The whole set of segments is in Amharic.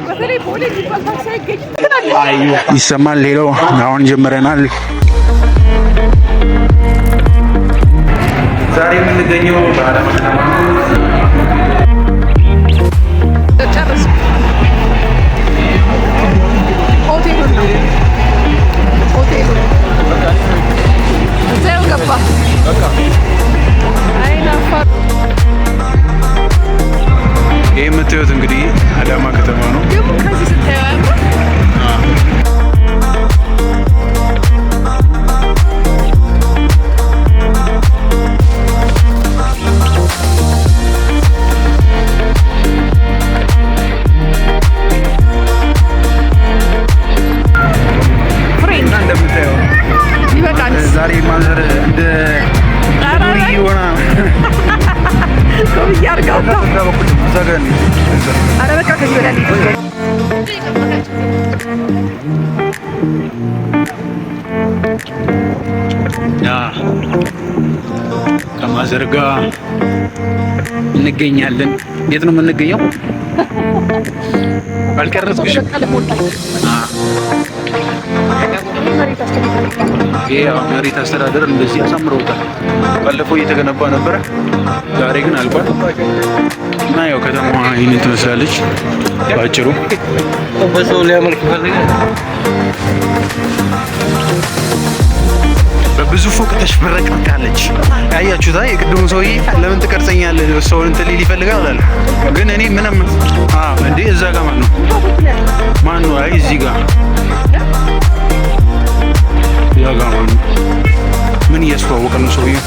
በተለይ ቦሌ የሚባል ታክሲ አይገኝም ትላለህ። ይሰማል። ሌላው አሁን ጀምረናል። ዛሬ የምንገኘው በአዳማ ከተማ ጨርስ። ሆቴሉን ነው ሆቴሉን እዚያው ገባ። አይናፋር። ይህ የምታዩት እንግዲህ አዳማ ከተማ ነው። ደግሞ ከዚህ ስታየው አያምርም? ፍሬንድ እና እንደምታየው ይበቃል። ዛሬ mother እንደ ዱርዬ ሆና ኮፍያ አድርጋ ወጣ። እዛ በኩል እዛ ጋር ነው። እዛ። ኧረ በቃ ከዚህ በላይ Yeah፣ ከ mother ጋር እንገኛለን። የት ነው የምንገኘው? አልቀረጽኩሽም። ይሄ ያው መሬት አስተዳደር እንደዚህ አሳምረውታል። ባለፈው እየተገነባ ነበረ፣ ዛሬ ግን አልቋል። እና ያው ከተማዋ ይህንን ትመስላለች ባጭሩ። በሰው ሊያመልክ ይፈልጋል። በብዙ ፎቅ ተሽብረቅርቃለች። ያያችሁታ የቅድሙ ሰውዬ ለምን ትቀርጸኛለህ? ሰውን እንትን ሊል ይፈልጋል አለ። ግን እኔ ምንም አዎ፣ እንዴ እዛ ጋር ማን ነው ማን ነው? አይ እዚህ ጋር እዛ ጋር ማን ነው? ምን እያስተዋወቀ ነው ሰውዬው?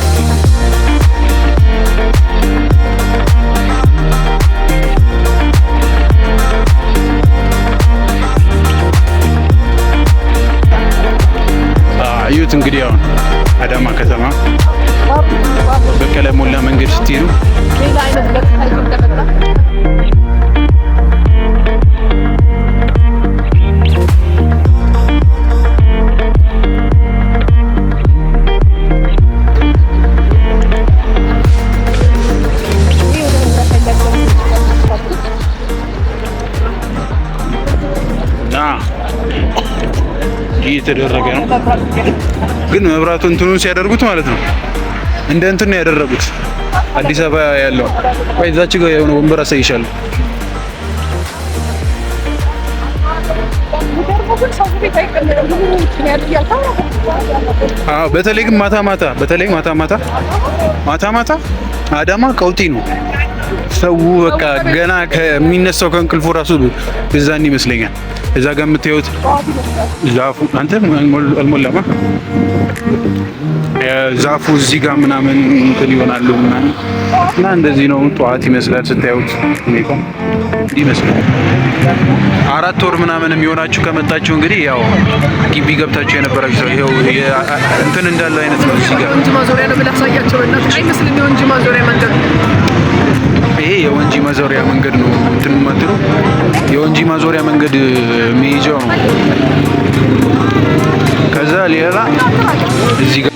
እዩት እንግዲህ አሁን አዳማ ከተማ በቀለ ሞላ መንገድ ስትሄዱ ሌላ አይነት ገጽታ ይዞ እንደመጣ። እና እየተደረገ ነው። ግን መብራቱ እንትኑን ሲያደርጉት ማለት ነው እንደ እንትን ነው ያደረጉት። አዲስ አበባ ያለው ቆይ እዛች ጋር የሆነ ወንበር አሳይሻለሁ። የሚገርመው ግን ሰው ቤት አይቀመጥም። ውጭ ነው ያለው እያልክ አዎ በተለይ ግን ማታ ማታ፣ በተለይ ማታ ማታ ማታ ማታ አዳማ ቀውጢ ነው። ሰው በቃ ገና ከሚነሳው ከእንቅልፉ ራሱ እዛን ይመስለኛል። እዛ ጋር የምታዩት ዛፉ አንተ አልሞላማ ዛፉ እዚህ ጋር ምናምን እንትን ይሆናሉ ምናምን እና እንደዚህ ነው። ጠዋት ይመስላል ስታዩት ሁኔታው ይመስላል። 4 ወር ምናምን የሚሆናችሁ ከመጣችሁ እንግዲህ ያው ግቢ ገብታችሁ የነበራችሁ ሰው ይኸው እንትን እንዳለ አይነት ነው እዚህ ጋር። የወንጂ ማዞሪያ ነው ብለህ አሳያቸው። በእናትህ አይመስልም። የወንጂ ማዞሪያ መንገድ። ይሄ የወንጂ ማዞሪያ መንገድ ነው። እንትን የማትሉ የወንጂ ማዞሪያ መንገድ መሄጃው ነው። ከዛ ሌላ እዚህ ጋር